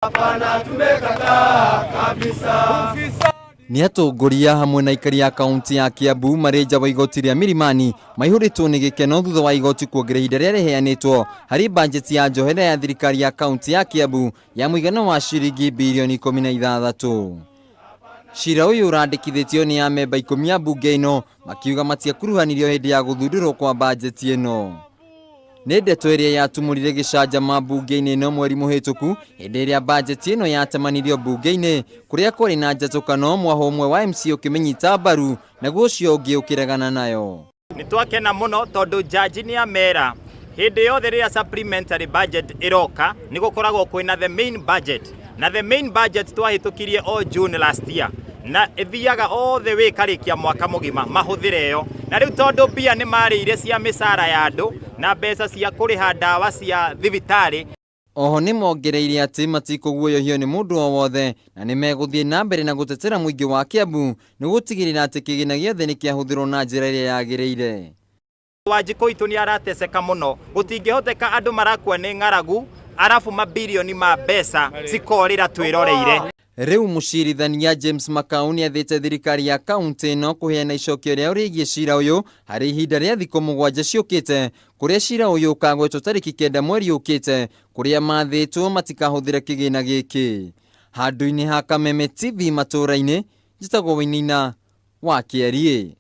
Hapana, tumekataa kabisa. Nĩ atongoria hamwe na aikari a kaunti ya Kiambu marĩ nja wa igoti rĩa Milimani maihũrĩtwo nĩ gĩkeno thutha wa igoti kuongerera ihinda rĩrĩa rĩheanĩtwo harĩ bajeti ya njohera ya thirikari ya kaunti ya Kiambu ya mũigana wa ciringi birioni 16. Cira ũyũ ũrandĩkithĩtio nĩ amemba 10 a mbunge ĩno makiuga matiakuruhanirio hĩndĩ ya gũthundũrwo kwa bajeti ĩno. Nĩ ndeto ĩrĩa yatumũrire gĩcanjama mbunge-inĩ ĩno mweri mũhĩtũku hĩndĩ ĩrĩa bajeti ĩno yatemanirio mbunge-inĩ kũrĩa kwarĩ na njatũkano mwaho ũmwe wa MC ũkĩmĩnyita mbaru naguo ũcio ũngĩ ũkĩregana nayo. Nĩ twakena mũno tondũ jaji nĩ amera hĩndĩ yothe rĩrĩa supplementary budget ĩroka nĩ gũkoragwo kwĩna the main budget, na the main budget twahĩtũkirie o June last year na ĩthiaga all the way karĩkia mwaka mũgima mahũthĩre ĩyo. Na rĩu tondũ mbia nĩ marĩire cia mĩcara ya andũ na mbeca cia kũrĩha ndawa cia thibitarĩ. Oho nĩ mongereire atĩ matikũguoyohio nĩ mũndũ o wothe na nĩ megũthiĩ na mbere na gũtetera mũingĩ wa Kiambu nĩ gũtigĩrĩra atĩ kĩgĩna gĩothe nĩ kĩahũthĩrwo na njĩra ĩrĩa yagĩrĩire. Wanjikũ witũ nĩ arateseka mũno, gũtingĩhoteka andũ marakua nĩ ng'aragu arabu mabirioni ma mbeca cikorĩra twĩroreire. Rĩu mũcirithania James Makau nĩ athĩte thirikari ya kaunti ĩno kũheana icokio rĩao rĩgiĩ cira ũyũ harĩ ihinda rĩa thikũ 7 ciũkĩte, kũrĩa cira ũyũ ũkagwetwo tarĩki 9 mweri ũkĩte, kũrĩa mathĩtwo matikahũthĩre kĩgĩna gĩkĩ. Handũ-inĩ ha Kameme TV matũũra-inĩ, njĩtagwo Wainaina wa Kĩariĩ.